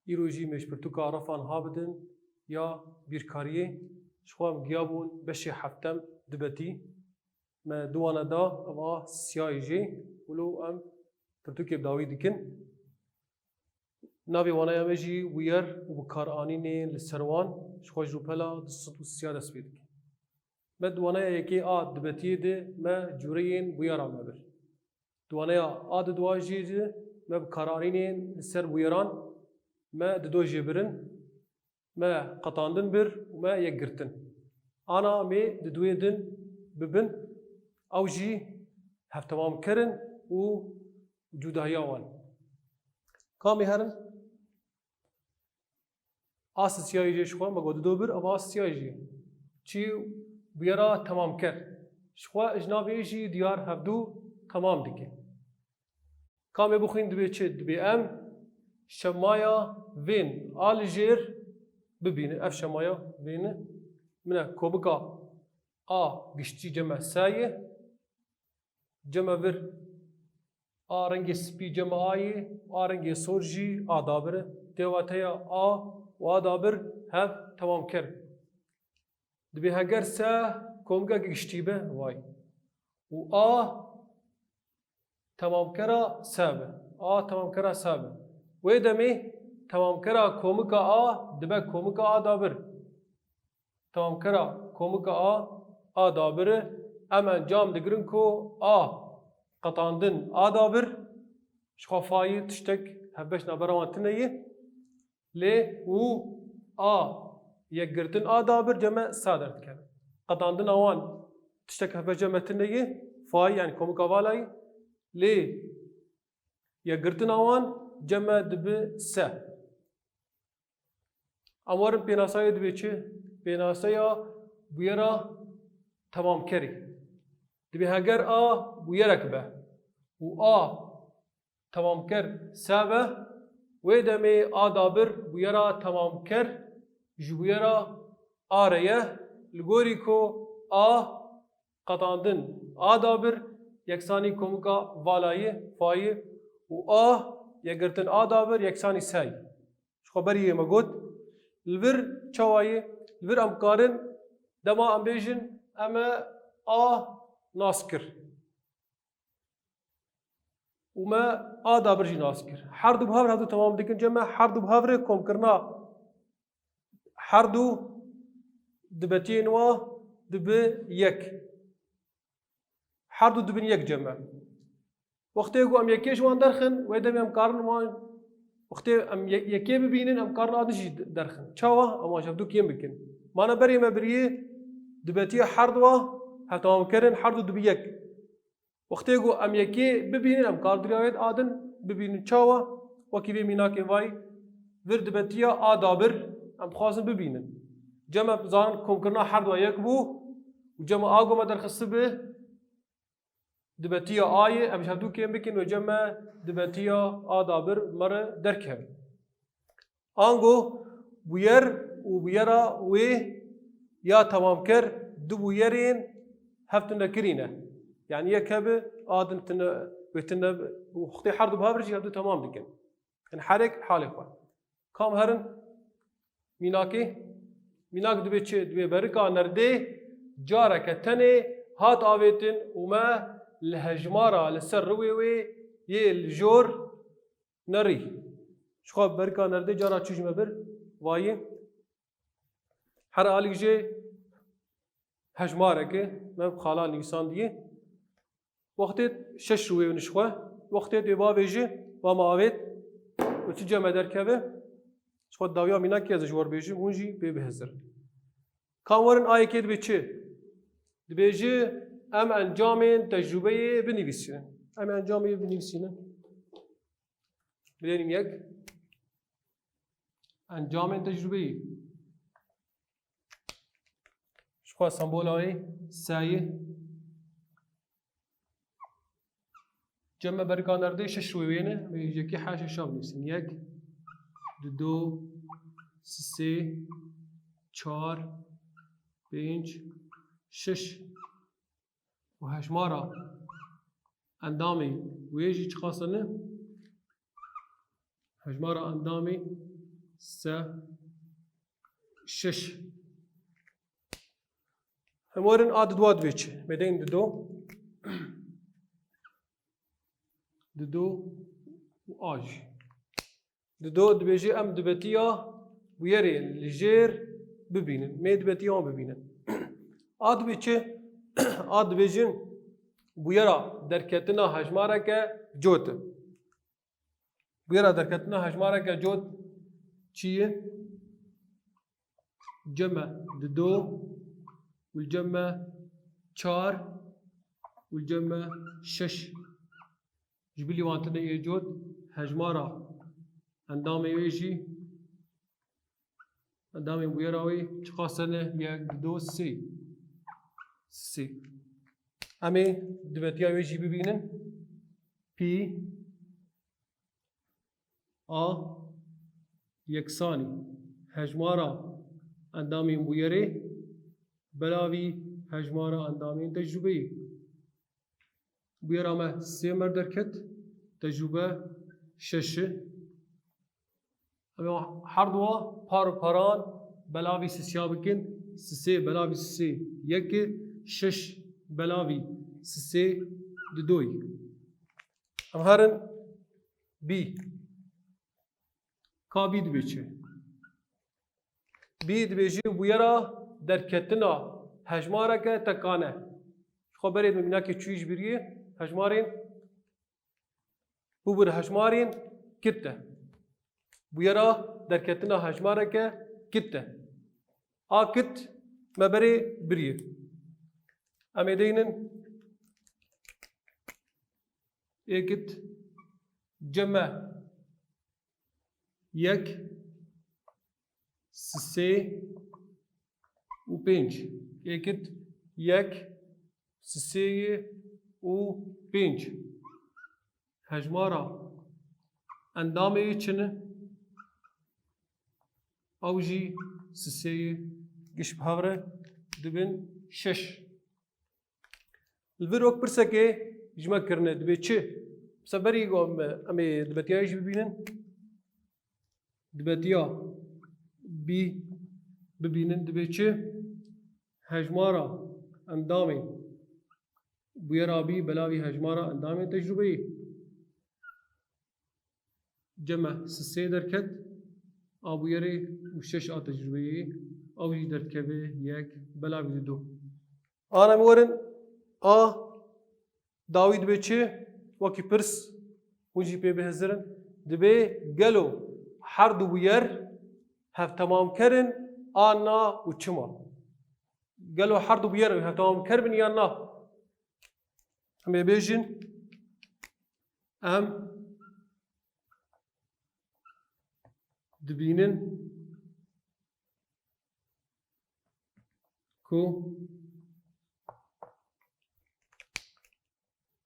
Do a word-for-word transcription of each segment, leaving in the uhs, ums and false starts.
Îro jî me ji pirtûka Refan ha bidin ya bîrkariyê. Ji xwe em giya bûn beşê heftem dibetî. Me di wane da, ev a siyayê jî. Wilo em pirtûkê bi dawî dikin. Navê waneya me jî bûyer û bikaranînên li ser wan, ji xwe ji rûpela du sed û sî dest pê dike. Me di waneya yekê a dibetiyê de me cûreyên bûyera me bir. Di waneya a di duwa jî de me bikaranînên li ser bûyeran me di do jê birin. Me qetandin bir û me yek girtin. Ana mê di duwê din bibin, ew jî hevtemamker in û cudahiya wan. Kamê herin? A siyayê jê ji xwe me got dido bir, ev a siyayê jî. Çi bûyera temamker. Ji xwe ji navê jî diyar hevdu temam dike. Ka me bixwîn dibê çi? Dibê em şemaya vên a li jêr bibînin. Ev şemaya vêne min e komika a giştî cem e se ye. Cem e vir a rengê spî cem e a yê, a rengê sor jî a dabir e. Tê wateya a û a dabir hev temamker. Dibê heger se komika giştî be, vay. Û a temamkera se be. A temamkera se be. Wê demê temamkera komika a dibe komika a dabir. Temamkera komika a, a dabir e. Em encam digirin ku a qetandin a dabir. Ji xwe fayî tiştek hevbeş navbera wan tune ye. Lê û a yekgirtin a dabir cem e se derdikeve. Qetandina wan tiştek hevbeş cem e tune ye, fayî, yani komika vala ye. Lê yekgirtina wan cem e dibe se. Em werin pênasayê dibe çi? Pênaseya bûyera temamkerê. Dibe heger a bûyerek be û a temamker se be, wê demê a dabir bûyera temamker ji bûyera a re ye, li gorî ku a qetandin a dabir yeksanî komika vala ye, fayî, û a yekgirtin a dabir yeksanî se ye. Ji xwe berî yê me got, li vir çawa ye? Li vir em karin dema em bêjin, em e a nas kir. Û me a dabir jî nas kir. Her du bi hev re hevdu temam dikin. Cem e her du bi hev re komkirina her du dibetiyên wa dibe yek. Her du dibin yek cem e. Wextê ku em yekê ji wan derxin, wê demê em karin wan, wextê em ye-, yekê bibînin, em karin a din jî derxin. Çawa? Em wan ji hevdû kêm bikin. Mane berê me biriyê dibetiya her du wa hevtemamkirin, her du dibi yek. Wextê ku em yekê bibînin, em kar diriya wê a din bibînin. Çawa? Wekî vê mînakê vay, vir dibetiya a dabir, em dixwazin bibînin. Cem e zanin komkirina her du yek bû û cem e a ku me derxistibe dibetiya a ye, em ji hevdû kêm bikin û cem e dibetiya a dabir me re derkeve. Ango bûyer û bûyera wê ya temamker du bûyerên hevtunekirî ne. Yani yek hebe a din tine, wê tine û wextê her du bi hev re jî hevdu temam dikin. Yani her yek halê xwe. Kam herin? Mînakê. Mînak dibe çi? Dibe berika nerdê careke tenê hat avêtin û me li hejmara li ser riwê wê yê li jor nerî. Ji xwe berika nerdê cara çû ji me bir vayî. Her alî jê hejmareke me bi xala nivîsandiye. Wextê şeş rûyê ji xwe, wextê dê bavêje, va me avêt, û çi cem e derkeve, ji xwe dawiya mînakê ez ji we bêjim, hûn jî pê bihizir. Ka werin ayekê dibê çi? Dibêje, em encamên tecrûbeyê binivîsînin. Em encamê binivîsînin. Bilênim yek. Encamên tecrûbeyê. Ji xwe sembola wê se ye. Cem e berika nerdê şeş rûyê wê ne. Wê yekê her şeşa binivîsin. Yek, dido, sisê, çar, pênc, şeş. Û hejmara endamê wê jî çiqas e ne? Hejmara endamê se şeş. Em werin a diduwa dibê çi? Mêdeyn dido. Dido û a jî. Dido dibêjî em dibetiya bûyerê li jêr bibînin. Mê dibetiya wan bibînin. A dibê çi? A dibêjin bûyera derketina hejmareke cot e. Bûyera derketina hejmareke cot çi ye? Cem e dido û cem e çar û cem e şeş. Ji bilî wan tune yê cot hejmara endamê wê jî, endamên bûyera wê çiqas ne? Yek, dido, sê. Sê. Em ê dibetiya wê jî bibînin. Pî a yeksanî hejmara endamên bûyerê belavî hejmara endamên tecrûbeyê. Bûyera me sê me derket, tecrûbe şeş e. Em ê her duwa par û paran belavî sisiya bikin. Sisê belavî sisê yek e, şeş belavî sisê dido ye. Em herin bî. Ka bî dibê çi? Bî dibêjî bûyera derketina hejmareke tekane. Ji xwe berê min mînakê çûyî ji biriyê hejmarên bûbir hejmarên kit e. Bûyera derketina hejmareke kit e. A kit me berê biriyê. Em ê deynin ê kit cem e yek, sisê û pênc. Ê kit yek, sisê û pênc. Hejmara endamê wê çi ne? Ew jî sisê ye. Giş bi hev re dibin şeş. Li vir wek pirsekê ji me kirine, dibê çi? Mesela berî ku em, em ê dibetiya wê jî bibînin. Dibetiya bî bibînin, dibê çi? Hejmara endamên bûyera bî belavî hejmara endamên tecrûbeyê. Cem e sisê derket, a bûyerê û şeş a tecrûbeyê, ew jî derdikeve yek belavî dido. Ana em werin a dawî dibê çi? Wekî pirs hûn jî pê bihizirin. Dibê gelo her du bûyer hevtemamker in an na û çima? Gelo her du bûyer hevtemamker bin yan na? Em ê bêjin, em dibînin ku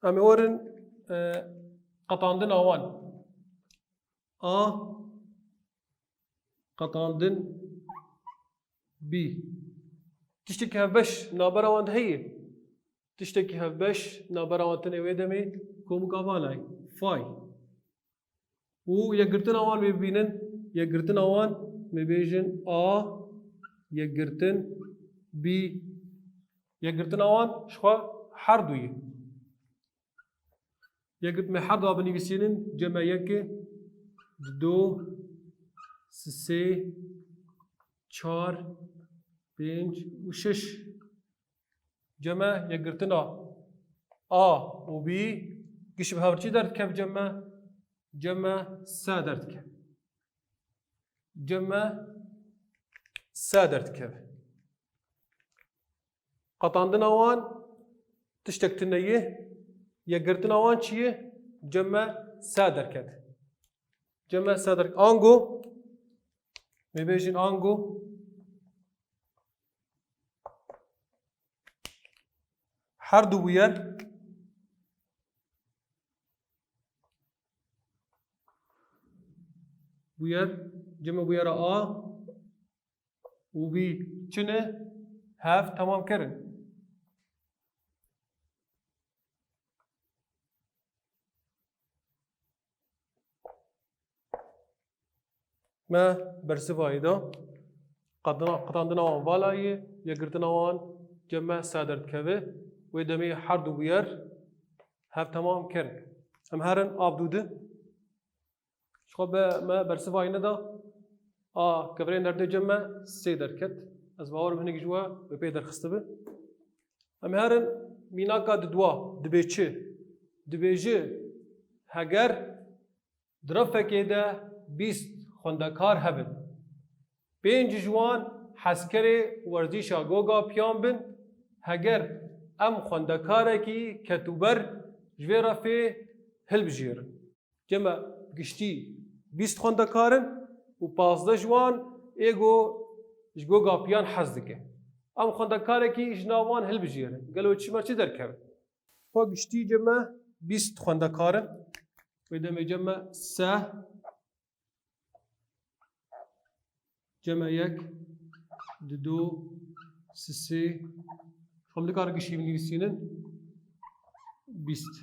em ê werin, e, qetandina wan. A qetandin bî. Tiştekî hevbeş navbera wan de heye. Tiştekî hevbeş navbera wan tune wê demê komika vala ye. Fay. Û yekgirtina wan bê bibînin. Yekgirtina wan, me bêjin A yekgirtin, B. Yekgirtina wan ji xwe her du ye. Yek me her du binivîsînin, cem e yek e, dido, sisê, çar, pênc û şeş. Cem e yekgirtina A û B giş bi hev re çi derdikeve cem e? Cem e se derdikeve. Cem e se derdikeve. Qetandina wan tiştek tune ye. Yekgirtina wan çi ye? Cem e se derket. Cem e se derket. Ango, me bêjin ango her du bûyer, bûyer, cem e bûyera A û B çi ne? Hev temamker in. Me bersivayê de qedina-, qedandina wan vala ye, yekgirtina wan cem me seh derdikeve. Wê demê her du bûyer hev temam kirin. Em herin av dû di. Ji xwe be me bersivayê neda. A kevirê nerdê cem me sê derket. Ez bawerim hinek ji we bi pê derxistibi. Em herin mînaka didwa, dibê çi? Dibêji heger di refekê de bîst xwendekar hebin, pênc ji wan hezkerê werzîşa goga piyan bin, heger em xwendekarekî ketûber ji vê refê hilbijêrin. Cem me giştî bîst xwendekar in û pazdeh ji wan ê go ji goga piyan hez dike. Em xwendekarekî ji nav wan hilbijêrin. Gelo çi me çi derkeve? Xwe giştî cem me bîst xwendekar in. Wê demê cem me seh, cem me yek, dido, sisê. Em dikarin giştî binivîsînin bîst.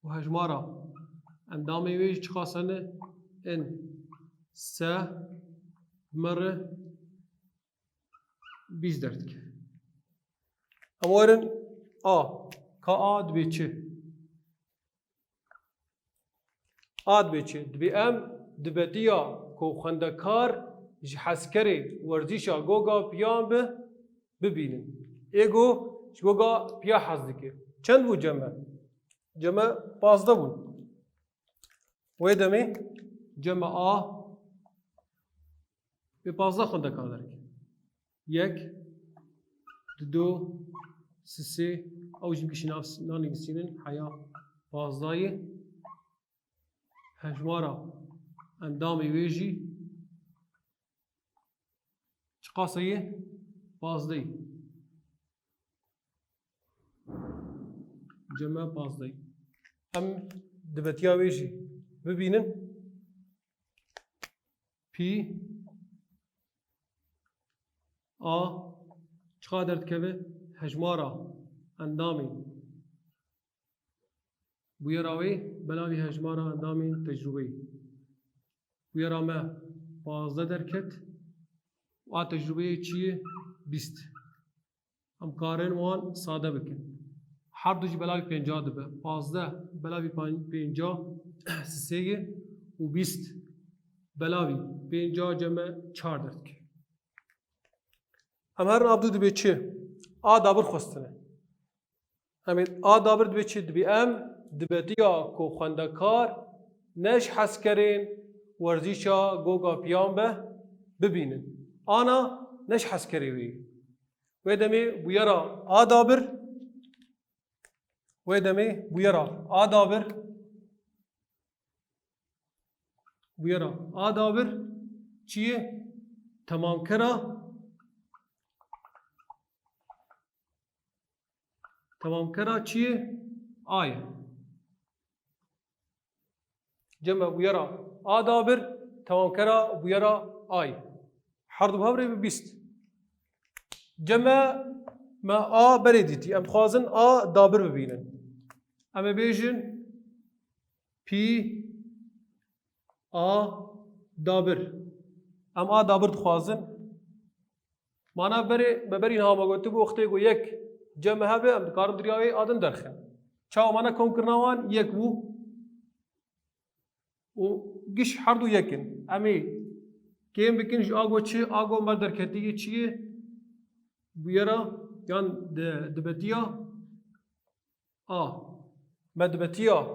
Û hejmara endamê wê jî çiqas hene? In seh, bi me re bîst derdike. Em werin a. Ka a dibê çi? A dibê çi? Dibê em dibetiya ku xwendekar ji hezkerê werzîşa goga piyan bi bibînin. Ê go ji goga piya hez dike. Çend bû cem me? Cem me pazdeh bûn. Wê demê cem me a wê pazdeh xwendekar derke. Yek, dido, sisê, ew jî bikişî nav, nanivîsînin heya pazdayê. Hejmara endamê wê jî çiqas e? Pazdeh. Cem me pazdeh. Em dibetiya wê jî bibînin. Pî a çiqa derdikeve? Hejmara endamên bûyera wê belavî hejmara endamên tecrûbeyê. Bûyera me pazdeh derket û a tecrûbeyê çi ye? Bîst. Em karin wan sade bikin. Her du jî belavî pênca dibe. Pazdeh belavî pan-, pênca sisê ye û bîst belavî pênca cem me çar derdike. Em herin av du dibê çi? A dabir xwestine. Em ê a dabir dibê çi? Dibê em dibetiya ku xwendekar ne ji hezkerên werzîşa goga piyan be bibînin. Ana ne ji hezkerê wê ye. Wê demê bûyera a dabir, wê demê bûyera a dabir, bûyera a dabir çi ye? Temamkera, temamkera çi ye? A ye. Cem me bûyera a dabir, temamkera bûyera a ye. Her du bi hev re bi bîst. Cem me, me a berê dîtî. Em dixwazin a dabir bibînin. Em ê bêjin pî a dabir. Em a dabir dixwazin. Mana berê, me berî niha me gotibû, wextê ku yek cem me hebe, em dikarin duriya wê a din derxin. Çawa mana komkirina wan yek bû û giş her du yek in. Em ê kêm bikin ji a go çi, a go me derketî yê çi ye? Bûyera yan di-, dibetiya a. Me dibetiya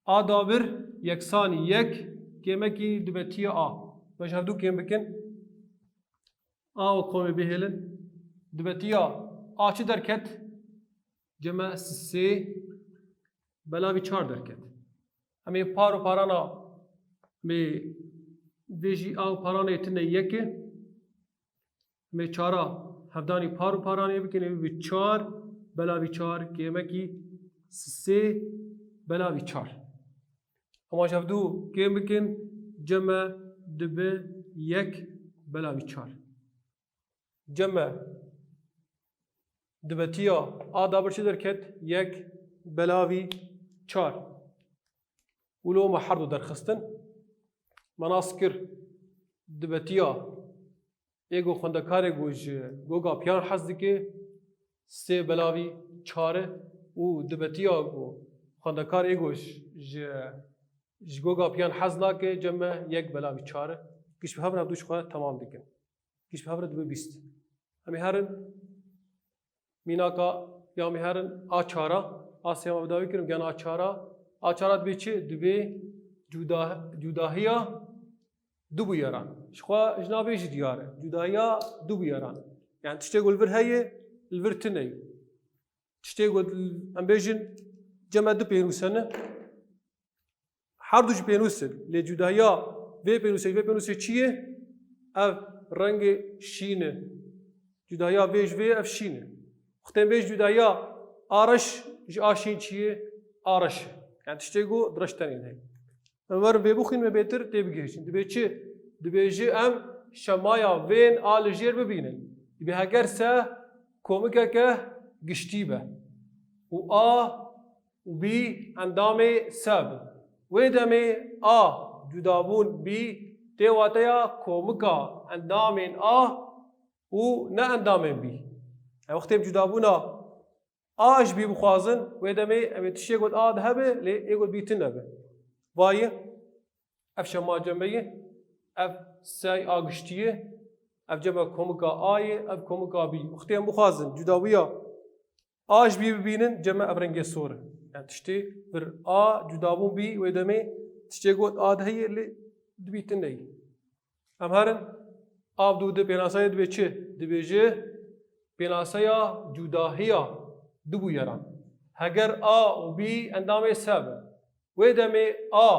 a dabir yeksanî yek kêmekî dibetiya a. Me ji hevdû kêm bikin. A û komê bihêlin. Dibetiya a çi derket? Cem me sê belavî çar derket. Em ê par û parana, em ê vê jî a û paranê tine yek e. Em ê çara hevdanî par û paranê bikin, ê bi çar belavî çar kêmekî sê belavî çar. Hema ji hevdû kêm bikin, cem me dibe yek belavî çar. Cem me dibetiya a dabir çi derket? Yek belavî çar. Wilo me her du derxistin. me nas kir dibetiya ê ku xwendekarê ku ji goga piyan hez dike, sê belavî çar e û dibetiya ku xwendekar ê ku ji, ji, ji goga piyan hez nake, cem me yek belavî çar e. Giş bi hev re hevdû ji xwe temam dikin. Giş bi hev re dibe bîst. Em ê herin mînaka ya em ê herin a çar a, a sê me bi dawî kirin, gen a çar a. A çar a dibe çi? Dibe cuda-, cudahiya du bûyeran. Ji xwe ji navê jî diyar e. Cudahiya du bûyeran. Yani tiştê ku li vir heye, li vir tune ye. Tiştê ku em bêjin cem me du pênûs hene. Her du jî pênûs in. Lê cudahiya vê pênûsê ji vê pênûsê çi ye? Ev rengê şîn e. Cudahiya vê ji vê ev şîn e. Wextê em bêjin cudahiya a reş ji a şîn çi ye? A reş e. Yani tiştê ku di reş tenê de heye. Em werin vê bixwînin, me bêtir tê bigihîjin. Dibê çi? Dibêje em şemaya vên a li jêr bibînin. Dibê heger se komikeke giştî be. Û a û bî endamê se bin. Wê demê a cudabûn bî tê wateya komika endamên a û ne endamên bî. Ev wextê em cudabûna a ji bî bixwazin, wê demê em ê tiştê got a de hebe, lê ê got bî tune be. Vayî, ev şema cem me ye, ev sey a giştî ye, ev cem me komika a ye, ev komika bî. Wextê em bixwazin cudawiya a ji bî bibînin, cem me ev rengê sor e. Yani tiştê vir a cudabûn bî, wê demê tiştê got a de heye, lê dibî tune ye. Em herin, a bi du di pênasayê dibe çi? Dibêje pênaseya cudahiya du bûyeran. Heger a û bî endamê se bin, wê demê a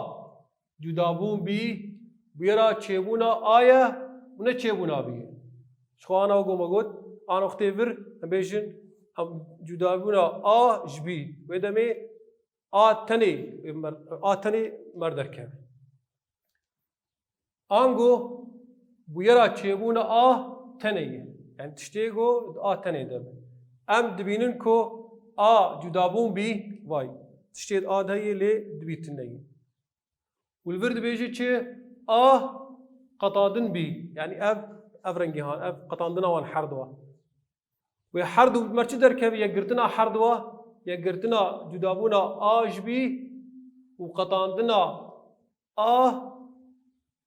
cudabûn bî bûyera çêbûna a ye û ne çêbûna bî ye. Ji xwe ana wek me got, ana wextê vir em bêjin em cudabûna a ji bî. Wê demê a tenê, a tenê me derkeve. Ango bûyera çêbûna a tenê ye. Yani tiştê ku a tenê de be. Em dibînin ku a cudabûn bî, vay. Tiştê a de ye lê dibî tune ye. Û li vir dibêje çi? A qetandin bî. Yani ev, ev rengê han, ev qetandina wan her dua. Wê her du mer çi derkeve? Yekgirtina her dua, yekgirtina cudabûna a ji bî û qetandina a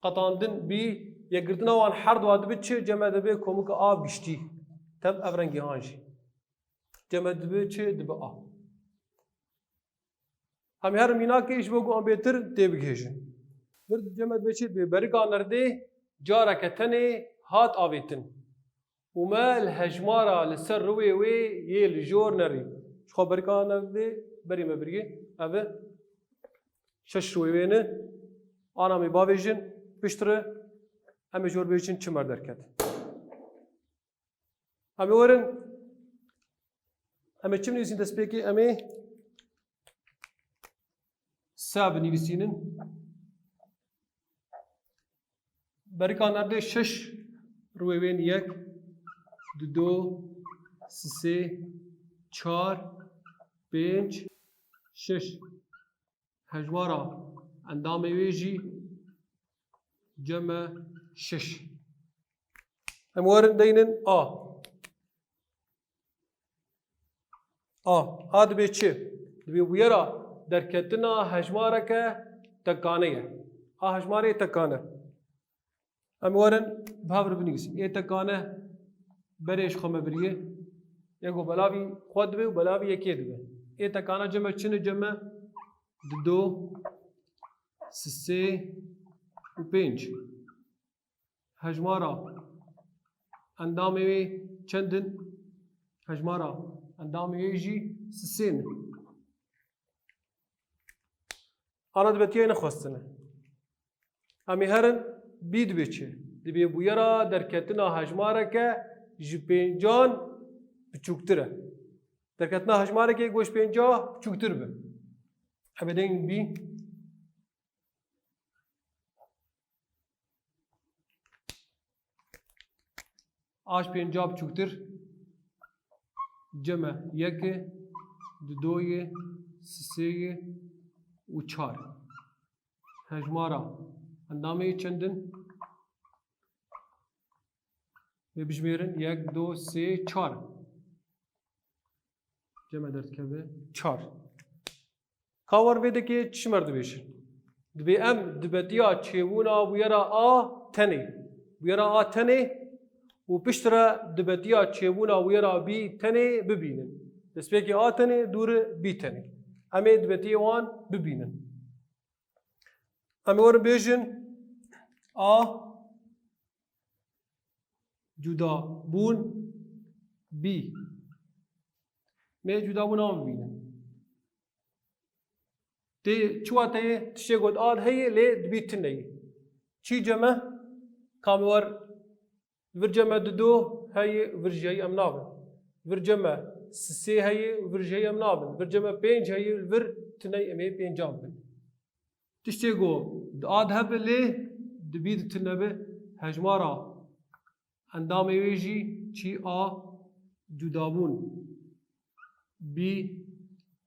qetandin bî, yekgirtina wan her dua dibe çi? Cem me dibe komika a giştî. Tem ev rengê han jî. Cem me dibe çi? Dibe a. Em ê herin mînakê ji bo ku em bêtir tê bigihêjin. Vir cem me dibe çi? Bi berika nerdê careke tenê hat avêtin. Û me li hejmara li ser rûyê wê yê li jor nerî. Ji xwe berika nerdê berî me birî. Ev e şeş rûyê wê ne. Ana em ê bavêjin, piştre em ê jor bêjin çi mer derket. Em ê werin. Em ê çi binivîsîn destpêkê? Em ê se binivîsînin. Berika nerdê şeş rûyê wê ne, yek, du, du, sisê, çar, pênc, şeş. Hejmara endamê wê jî cem me şeş. Em werin deynin a. A. A dibe çi? Dibe bûyera derketina hejmareke tekane ye. A hejmarê tekane. Em werin bi hev re binivîsin. Ê tekane berê ji xwe me biriye. Yek û belavî xwe dibe û belavî yekê dibe. Ê tekane cem me çi ne? Cem me dido, sisê û pênc. Hejmara endamê wê çend in? Hejmara endamê wê jî sisê ne. Ana dibetiyayê nexwestine. Em ê herin bî dibe çi? Dibe bûyera derketina hejmareke ji pêncan biçûktir e. Derketina hejmarekê ku ji pênca biçûktir be. Em ê deynin bî. A ji pênca biçûktir cem e yek e, du do ye, sisê ye û çar. Hejmara Endamê çend in? Vê bijmêrin, yek, du, sê, çar. Cem e derdikeve çar. Ka war vê dekê çi mer dibêjin? Dibê em dibetiya çêbûna bûyera A tenê, bûyera A tenê û piştre dibetiya çêbûna bûyera B tenê bibînin. Destpêkê A tenê, dû re B tenê. Em ê dibetiyê wan bibînin. Em ê werin bêjin A cudabûn B. Em ê cudabûna wan bibînin. Tê çi wate ye? Tiştê got A heye lê dibî tune ye. Çi cem e? Ka em ê wer Vir cem e dido heye, vir jî heye em nabin. Vir cem e sisê heye, vir jî heye em nabin. Vir cem e pênc heye, vir tune ye, em ê pêncan bin. Tiştê ku di A de hebe lê di B de tune be, hejmara endamê wê jî çi A cudabûn B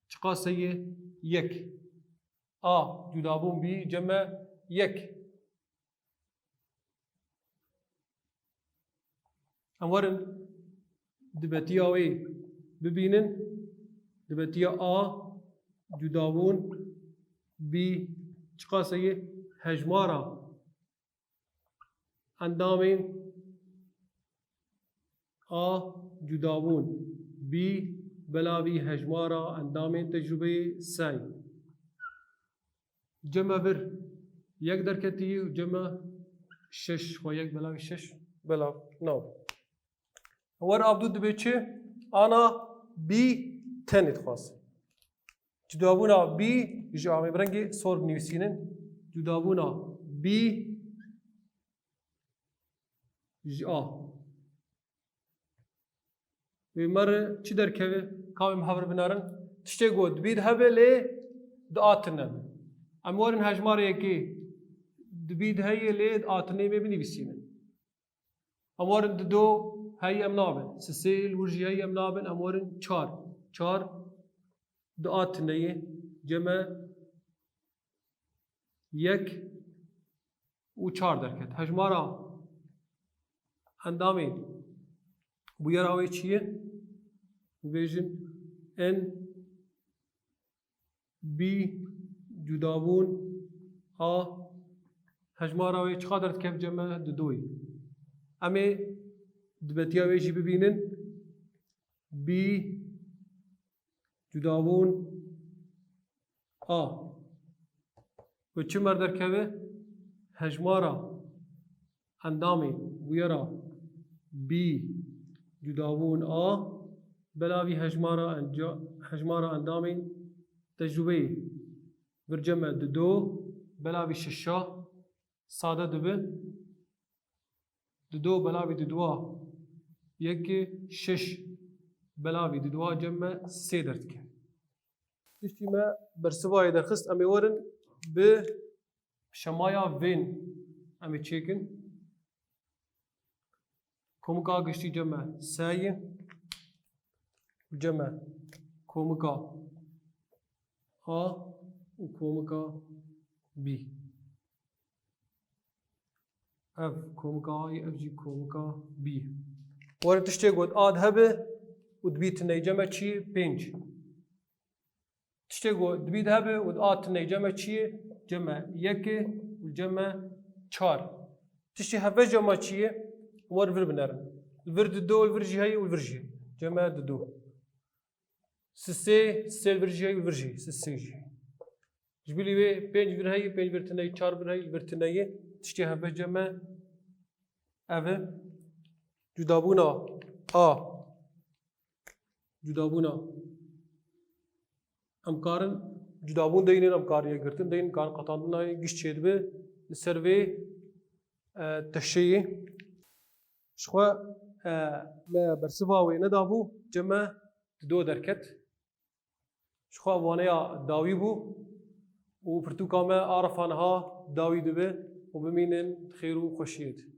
çiqas heye? Yek. A cudabûn B cem e yek. Em werin dibetiya wê bibînin. Dibetiya A cudabûn B çiqas heye? Hejmara endamên A cudabûn B belavî hejmara endamên tecrûbeyê sey. Cem e vir yek derketî û cem e şeş, xwe yek belavî şeş belav nav. Wer avdû dibê çi? Ana B tenê dixwaz. Cudabûna B ji A, em ê bi rengê sor binivîsînin. Cudabûna B ji A. Wê me re çi derkeve? Ka em hev re binerin. Tiştê ku di B de hebe lê di A tune be. Em werin hejmarê yekê di B de heye lê di A tune me binivîsînin. Em werin dido heye em nabin. Sisê li wir jî heye em nabin. Em werin çar. Çar di A tune ye. Cem e yek û çar derket. Hejmara endamê bûyera wê çi ye? Bibêjin N B cudabûn A, hejmara wê çiqa derdikeve? Cem e dido ye. Em ê dibetiya wê jî bibînin. B cudabûn A. Û çi mer derkeve? Hejmara endamê bûyera B cudabûn A belavî hejmara enca-, hejmara endamên tecrûbeyê vir cem e dido belavî şeşa sade dibe. Dido belavî didoa yekê, şeş belavî didoa cem e sê derdike. Tiştî me bersivayê derxist, em ê werin bi şemaya vên em ê çêkin. Komika giştî cem e sê ye, cem e komika A û komika B. Ev komika A ye, ev jî komika B ye. Were tiştê got A di hebe û di bî tune ye, cem e çi ye? Pênc. Tiştê ku di bî de hebe û di A tune ye, cem e çi ye? Cem e yek e û cem e çar. Tiştê hevbeş cem e çi ye? Wer vir binerin. Li vir dido, li vir jî heye û li vir jî heye. Cem e dido. Sisê, sisê li vir jî heye û li vir jî heye. Sisê jî heye. Ji bilî wê pênc vir heye, pênc vir tune ye, çar vir heye, li vir tune ye. Tiştê hevbeş cem e ev e. Cudabûna A. Cudabûna. Em karin cudabûn deynin, em karin yekgirtin deynin, karin qetandina yê giş çêdibe li ser vê, e, teşeyê. Ji xwe, e, me bersiva wê nedabû, cem e dido derket. Ji xwe ev waneya dawî bû û pirtûka me a refa niha dawî dibe û bimînin di xêr û xweşiyê de.